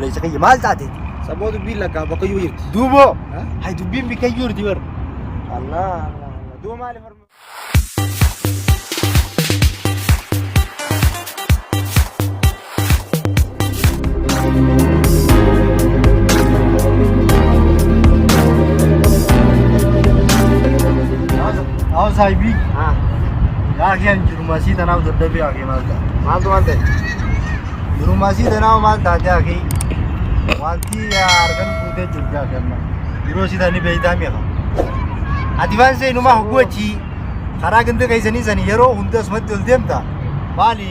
Obboleessa kiyya maal taate? Saboo dubbiin lakkaa bakka iyyuu jirti. Duuboo hay dubbiin bikka iyyuu jirti bar. Allah Allah. Duuba maaliif harma? Haa saahibii. Ah, Yaa kiyyan jiruma sii tanaaf dadhabee haa kee maal taate? maaltu maal ta'e? Jiruma sii tanaaf maal taate haa kee? Wanti harkan fuutee jirti haa kee amma. Yeroo sii tani beeytaa mi'a. Ati waan seenumaa hogguu achi karaa ganda keessanii sani yeroo hunda asumatti ol deemta. Maali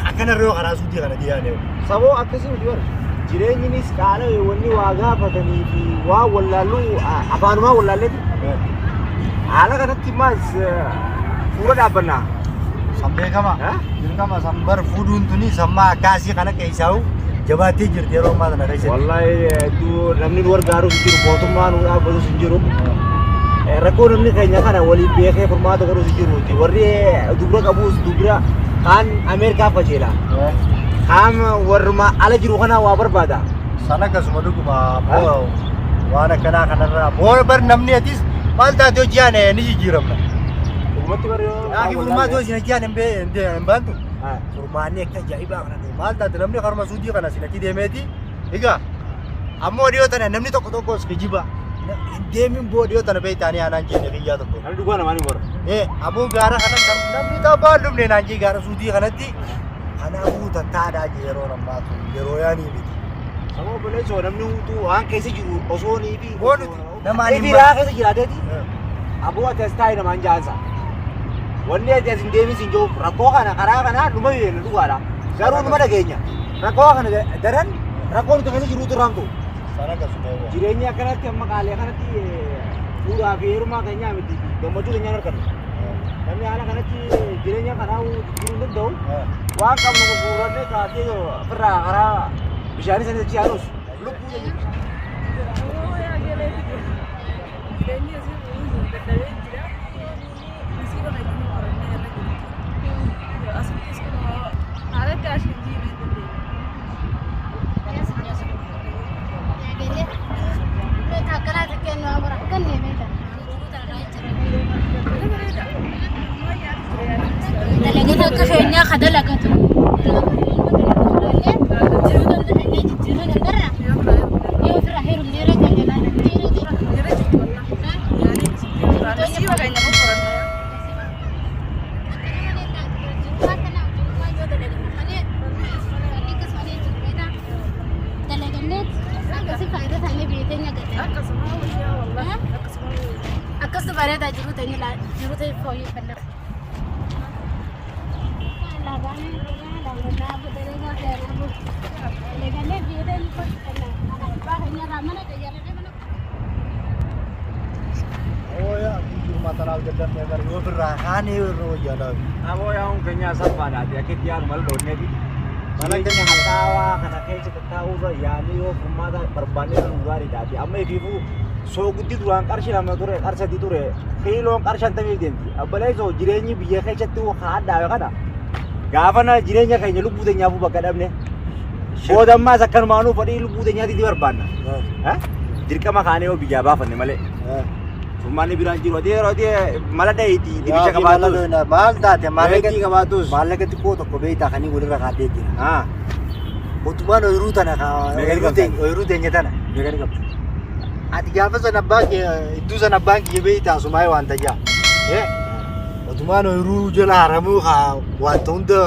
akkana irra karaa suutii kana dhiyaane. Saboo akkasii miti bara. Jireenyinis qaala'e wanni waa gaafatanii fi waa wallaalluu afaanumaa wallaalleeti. Haala kanatti maas fuula dhaabbannaa. San beekama. Ha? Dirqama san bar fuudhuun tuni sammaa akkaasii kana keessaa'u jabaattee jirti yeroo ammaa tana keessatti. Wallahi hedduu namni nu gargaarus hin jiru mootummaa nu dhaabbatus hin jiru. Rakkoo namni keenya kana waliin beekee furmaata godhus hin jiru. Warri dubra qabus dubra kaan Ameerikaaf qajeela. Kaan warruma ala jiru kana waa barbaada. San akkasuma dhuguma boo waan akkanaa kanarraa boo bar namni atis maal taate hojii aan ni jijjiiramna. Dhugumatti bari yoo Yaaki furmaata hojii hojii aan hin baantu. Furmaanni akka ajaa'ibaa kana ta'e maal taate namni karuma suutii kana sinatti deemeeti. Egaa ammoo dhiyoo tana namni tokko tokkos kijiba. Hin deemin boo dhiyoo tana beektaanii aanaan jenne kiyyaa tokko. Namni dhugaa namaa ni mora. Ammoo gaara kana namni taphaan dhumne naan jee gaara suutii kanatti kanaafuu tattaadhaa jee yeroo ammaa tun yeroo yaanii miti. Sababa obboleessoo namni huutuu waan keessa jiru osoo nii fi Boo nuti namaan hin Ifi raa keessa jiraateeti. Aboo ati as taa'e namaan jaansa. Wanni ati as hin deemin siin jiru rakkoo kana karaa kanaa numa beekna dhugaadha. Garuu numa dhageenya. Rakkoo kana daran rakkoo nuti keessa jiruutu irraamtu. Sana akkasuma eewwa. Jireenya akkanatti amma qaalee kanatti fuudhaa fi heerumaa keenyaa miti gammachuu keenyaan argannu. Namni haala kanatti jireenya kanaa jijjiiruu hin danda'u. Waan qabnu gurgurannee kaatee ofirraa karaa bishaanii sana achi aanus lubbuu keenya. Dalagata akka keenyaa ka dalagatu. Jiruu danda'anii jijjiiruu dandarra. Yoo ofirraa heerumne irra Akkasuma bareedaa jiruu ta'e jiruu ta'e fooyyeffannaa. Ooya jiruma tanaaf dadhabnee bar yoo birraa kaanee irra wayyaa laabi. Aboo yaa'uun keenya salphaadhaati akka itti yaadu mala dhoonneeti. Jireenya haxaawaa kana keessa tattaa'uurra yaanii yoo furmaata barbaannee kan gaariidhaati. Amma ifiifuu sooguddi duraan qarshii lama ture qarshii sadii ture kiiloon qarshii shantamii deemti. Obboleessoo jireenyi biyya keessatti haadhaawe kana gaafa na jireenya keenya lubbuu teenyaafuu bakka dhabne. Booda ammaas akkanumaanuu fedhii lubbuu teenyaatiif ni barbaanna. Dirqama kaanee yoo biyyaa baafanne malee. Furmaanni biraan jiru. Ati yeroo ati mala dhahiiti dibicha qabaatus. Maal taate Maallaqa qabaatus. Maallaqa xiqqoo tokko beektaa kan walirra kaadhee jira. Mootummaan ooyiruu tana Meeqa qabda? ooyiruu teenya tana. Meeqa ni qabda? Ati gaafa sana abbaan kee iddoo sana abbaan kiyya beektaa sumaayee waan tajaa. Mootummaan ooyiruu jala haramuu wanta hunda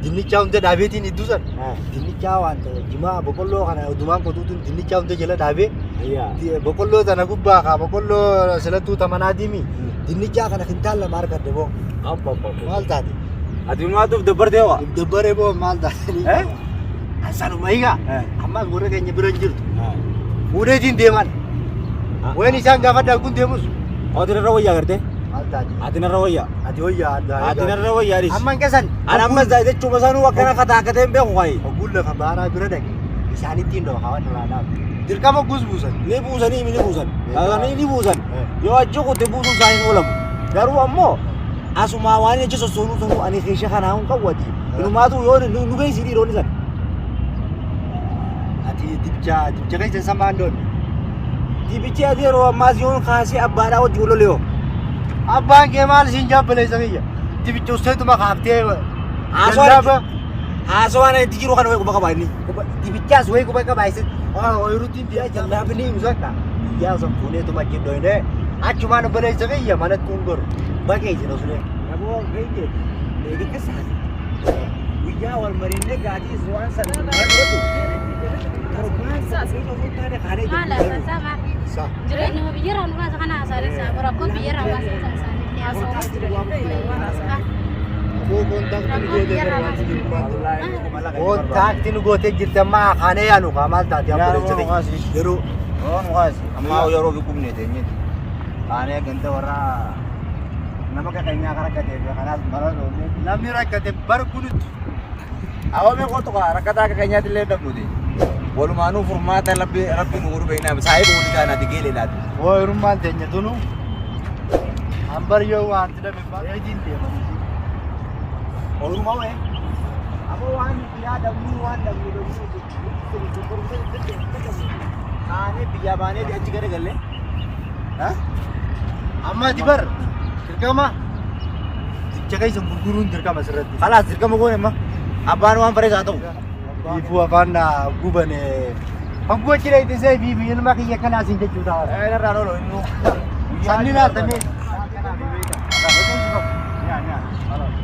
dinnichaa hunda dhaabeetiin iddoo sana. Dinnichaa wanta jimaa boqqolloo kana odumaan qotuutiin dinnichaa hunda jala dhaabee boqqolloo tana gubbaa kaa boqqolloo silattuu tamanaa diimi dinnichaa kana kintaal lama argadde boo. Maal taate? Ati maatuuf dabbartee waa? Dabbaree boo maal taate? Sanuma egaa ammas warra keenya bira hin jirtu. Fuudheetiin deeman. Wayin isaan gaafa daakuun deemus. Ati narra wayyaa gartee? Maal taate? Ati narra wayyaa. Ati wayyaa addaa. Ati narra wayyaa dhis. Amma hin qasan. Ani ammas jechuuma sanuu akkana kataakatee hin beeku kaayi. Ogguun lafa baaraa bira dhaqe isaanitti hin dhawa kaawwan irraa dhaabu. Dirqama ogguus buusan. Ni buusanii ni buusan. Kaasanii ni buusan. Yoo achi kutte buusuun isaanii hin oolamu. Garuu ammoo asumaa waan achi sossoonuu sanuu ani keesha kanaa hin qawwati. Inumaatu yoo nu geessi dhiironni san. Ati dibcha dibcha keessa samaan doon. Dibichi ati yeroo ammaas yoon kaasee abbaadhaa wajji wal loleyoo. Abbaan kee maal siin jaabbaleessa kiyya? Dibicha usteetuma kaaftee. Haasawaan haasawaan itti jiru kana wayii quba qaba inni. Dibichaas wayii quba qaba isin. Ooyiruutti biyya jallaafni musakka. Biyyaa san fuuneetuma achi dhoyne. Achumaan obboleessa kiyya manatti kun goru. Baqee isin oslee. Naboo geenye eegee saati. Guyyaa wal mariinne gaatiis waan sana godhu. Torbaan sana keessa osoo hin taane kaanee Maal jirru. haasa'aa maal? Sa. Jireenya biyyarraa nu baasa kana haasa'aa rakkoo biyyarraa baasa isaanii haasa'aa. Aboo kontaaktii nu gootee Rakkoo biyyarraa gara baasa. Kontaaktii nu gootee jirti amma kaanee yaanu kaa maal taate obboleessa kiyya. Yeroo Yeroo kaasi. Amma yeroo fi qubne teenyeeti. Kaanee ganda warra nama kakeenyaa kan rakkatee fi kanaas mala dhoofne. Namni rakkate bar kunutti. Awwaamee kootu kaa rakkataa akka keenyaatti illee dhabnuti. Walumaanuu furmaata rabbi rabbi nu godhu beeknaa saahiba walii taanaati geelee laati. Ooyirummaan teenya tunu hambar yoo wanti dhabe baay'eetiin deemanii. Olumaa wee. Amma waan biyyaa dhabnuu waan dhabnu dhabnuu kaanee biyyaa baanee achi gara galle. Amma ati bar dirqama dicha keessa gurguruun dirqama sirratti. Kalaas dirqama goone amma abbaan waan bareedaa haa ta'u. Biifuu afaan na gubane. Hogguu achi dheeytisee biifi ilma kiyya kanaa siin jechuu ta'a. Irraan oolu inni. Sanni laatamee.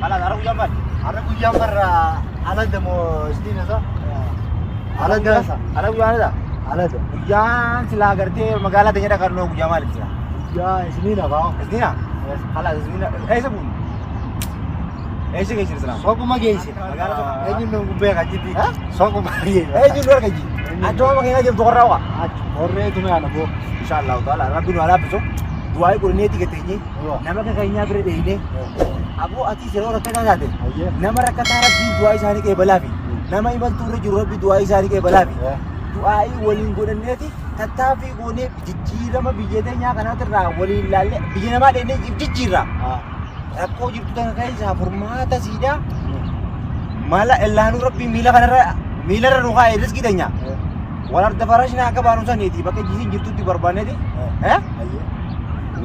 Kalaas hara guyyaan baal. Har'a guyyaan barra alada moo isniin isa? Alada isa. Hara guyyaan isa. Alada. Guyyaan silaa gartee magaalaa teenya dhaqannoo guyyaa maaliif jira? Guyyaa isniin afaa. Isniina? Kalaas isniina. Eessa buunu? Eessa geessine silaa? Soquma geesse. Magaalaa soquma. Eenyuun nu gubbee kachitti. Soquma geesse. Eenyuun nu argaji? Achuma makiinaa deemtu qorraa waa. Achi horreetu mi'aana boo. Insha Allah taala rabbi nu haa laaffisu. Du'aa godhannee gateenye nama kakeenyaa bira dheeyne aboo ati yeroo rakkataa taate nama rakkataa rabbiin du'aa isaanii qeebalaafi nama imaltuu irra jiru rabbi du'aa isaanii qeebalaafi du'aa'ii waliin godhanneeti tattaaffii goonee jijjiirama biyya teenyaa kanaatirraa waliin laallee biyya namaa dheennee jijjiirra. Rakkoo jirtu tana keessaa furmaata siidaa mala illaanuu rabbii miila kanarra miilarra nu kaa'e riskii teenya. Wal arda farashinaa akka baanu saniiti bakka jisiin jirtutti barbaanneeti.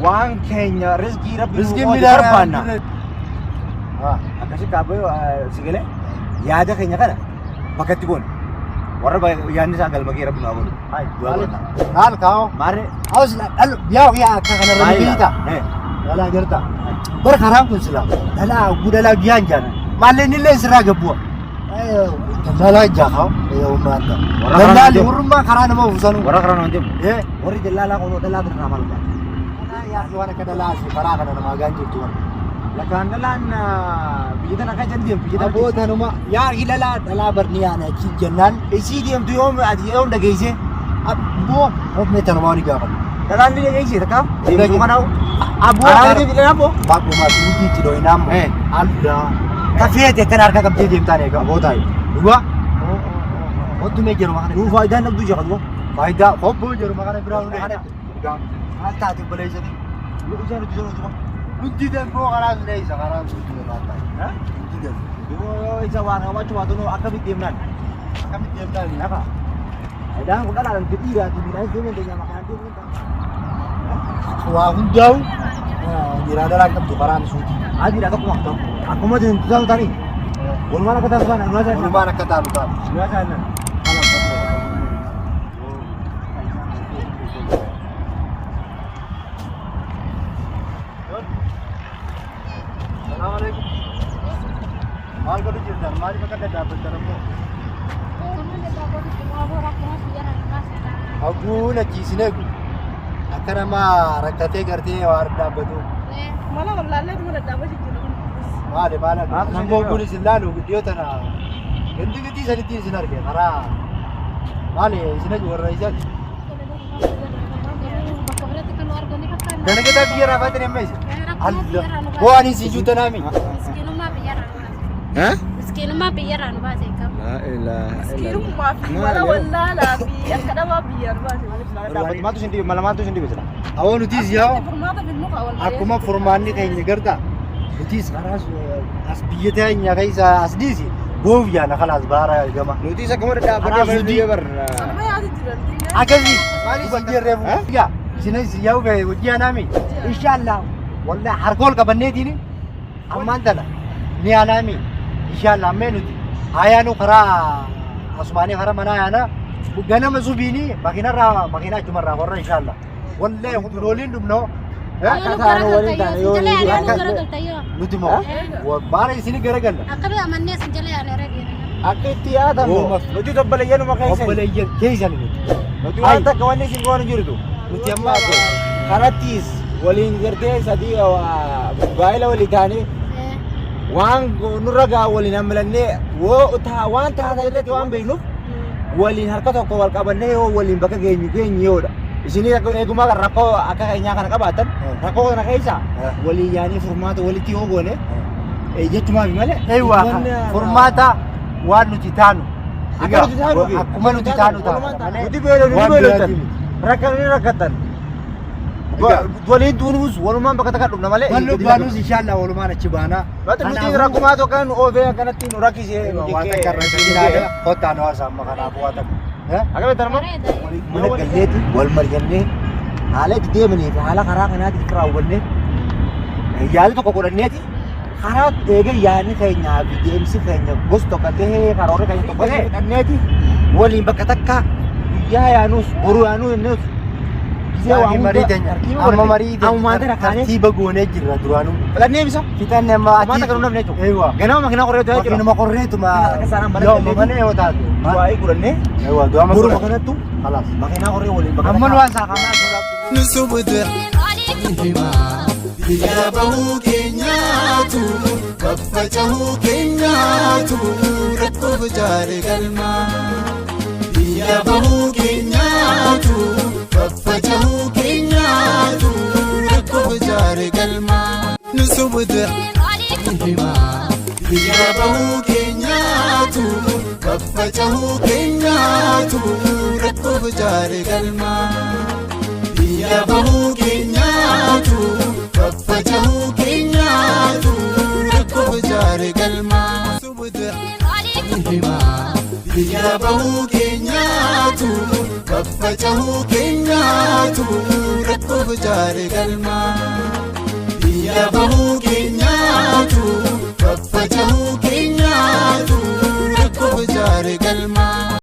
Waan keenya riskii rabbi nu Riskiin qoode miilarra barbaanna. Akkasi kaabbee si galee yaada keenya kana bakka itti goone. Warra yaadni isaa galma ga'e rabbi nu haa godhu. Du'aa godhanna. Maal kaa'oo? Maarree. Haus dhalu yaa yaa akka kanarra ni beekta. Dhalaa garta. Bar karaan kun silaa dhalaa oguu dhalaa guyyaan jaan. Maalleen illee sirraa gabbu'a. Dallaalaa ijaa kaa'u. Maanta. Warra karaan Dallaalli deemu. warrummaa karaa nama oofusanu. Warra karaa nama deemu. Warri dallaalaa kun dallaa birraa maal baata? Yaa waan akka dhalaa asii karaa kana namaa gaan jirtu. Lakkaan dhalaan biyya tana akka jedhu deemtu biyya tana. Abootanuma yaa dhalaa dhalaa barni yaana achi jennaan. Isii deemtu yoom ati yoom dhageessee? Abboo hofne tanumaa ni gaafatu. Dhalaan ni dhageessee takka? Deemtu kanaaf. Abboo Karaa deemtu dhalaan boo? Baqquma suutii itti dho'inaan moo? Allaa. Kafeete akkana harka qabdee deemtaan egaa. Abootaa. Dhugaa. Hottu mee jaruma kana. Nuu faayidaan dhabduu jira duba. Faayidaa hobboo jaruma kana biraa nu dheedha. Maal taate obboleessati? Yoo isaan hojii jiru duba. Nuti danfoo karaa sun eessa karaa sun maal taate? Nuti danfoo. Yoo isa waan qabaachuu baatu nuu akkamitti deemnaan? Akkamitti deemtaan? Lafa. Faayidaan kun dhalaan dhiiraati midhaan deemuu dandeenya maqaan deemuu dandeenya. Waa hundaa'u dhiiraa dhalaa qabdu karaan suutii. Adiidha tokkuma. Akkuma deemtu taatu taanii. Walumaan akka taatu taana. Walumaan akka taatu taana. Nuyaa taana. Salaam alaikum. Maal godhu jirtan? Maaliif akka daddaabbattan ammoo? Haguun achiisin eegu. Akka nama rakkatee gartee waa dhaabbatu. Mala wallaallee dhuma dhadhaabachuu jira. Maali maali? Maal Namni haguun isin laalu dhiyoo tana gandi giddii sanitti isin arge karaa maali isin eegu warra isaati. Dalagataa biyya raafaatan amma isin. Allah. Boo ani isin juutanaami. Miskiinummaa biyyarraa nu baase qabu. Miskiinummaa fi mala wallaalaa fi akka dhabaa biyyaan baase. Maaltu isin dhibe? Maaltu isin dhibe sila? Awoo nutis yaa Furmaata fidnu qaba wal akkuma furmaanni keenya garta nutis karaa as biyya teenya keessa as dhiisi boof yaana kalaas baara gama. Nuti isa akkuma dhadhaabbannee Karaa biyya bar. Akkasii maaliif jijjiirreefu? Yaa isinis yaa'u ba'e hojii anaami. Inshaallah wallahi harka ol qabanneetiin ammaan tana ni anaami. Inshaallah ammee nuti hayaanu karaa asumaanii karaa manaa yaana ganama subiini makiinarraa makiinaa achumarraa warra inshaallah. Wallahi durooliin dhumnoo. Yoo nu garagalta yoo sin jala yaane nu garagalta yoo. Nuti moo maala isinii garagalla. Akkami amannee sin jala yaane irra deemna. Akka itti yaadamu nuti obboleeyyanuma keessan. Obboleeyyan keessan nuti. Nuti waan takka wanni isin goonu jirtu. Nuti amma Karattiis waliin gartee sadii gaa'ela walii taanee waan nurra gaa waliin hammilannee waan taatan irratti waan beeknuuf waliin harka tokko wal qabannee yoo waliin bakka geenyu geenyu yoodha. Isinii eegumaa kan rakkoo akka keenyaa kana qabaatan rakkoo kana keessa waliin yaanii furmaata walitti yoo goone jechumaaf malee. Eewwa furmaata waan nuti taanu. Akka nuti taanu Akkuma nuti taanu taanu. Nuti beelofnu Waan beeloftan. biraatii miti. Rakkatanii rakkatan. Waliin duunuus walumaan bakka takka dhufna malee. Bal'oo baanus inshallah walumaan achi baana. Bata nuti rakkumaa tokko nu oofee akkanatti nu rakkisee nu Waan takka irratti ilaala. Kottaa nu haasa amma kanaafuu waa takka. Akka beektan ammoo Bareeda. mana galleetti wal mari'annee haala itti deemanii fi haala karaa kanaatti itti raawwannee yaada tokko godhanneeti karaa eega yaadni keenyaa fi deemsi keenya gosa tokko ta'ee karoora keenya tokko ta'e fudhanneeti waliin bakka takka guyyaa yaanuus boru yaanuu jennuus gisee waa Marii hunda teenya. tartiiba Amma godhanne. marii Ammumaan tana kaanee tartiiba goonee jirra duraanuu. fudhannee bisa Fixanne amma Ammaan takka nu dhabne jechuudha. Eewwa. Ganama makiinaa qorreetu jechuudha. Makiinuma qorreetuma. Akka isaan mana Yoo galleeti. malee yoo taate. Du'aa'ii godhannee Eewwa du'aama boruma kanattu Khalaas. makiinaa qorree waliin bakka Amma nu takka. waan saaqamaa Nu sobda biyya bahuu keenyaatu faffaca'uu keenyaatu rakkoof jaare galma. Biyya bahuu keenyaatu faffaca'uu keenyaatu rakkoof jaare galma. Nu sobda biyya bahuu keenyaatu faffaca'uu keenyaatu rakkoof jaare galma. Biyya bahuu keenyaatu faffaca'uu keenyaatu rakkoof jaare galma. Biyya bahuu keenyaatu faffaca'uu keenyaatu rakkoof jaare galma. Biyya bahuu keenyaatu faffaca'uu keenyaatu rakkoof jaare galma.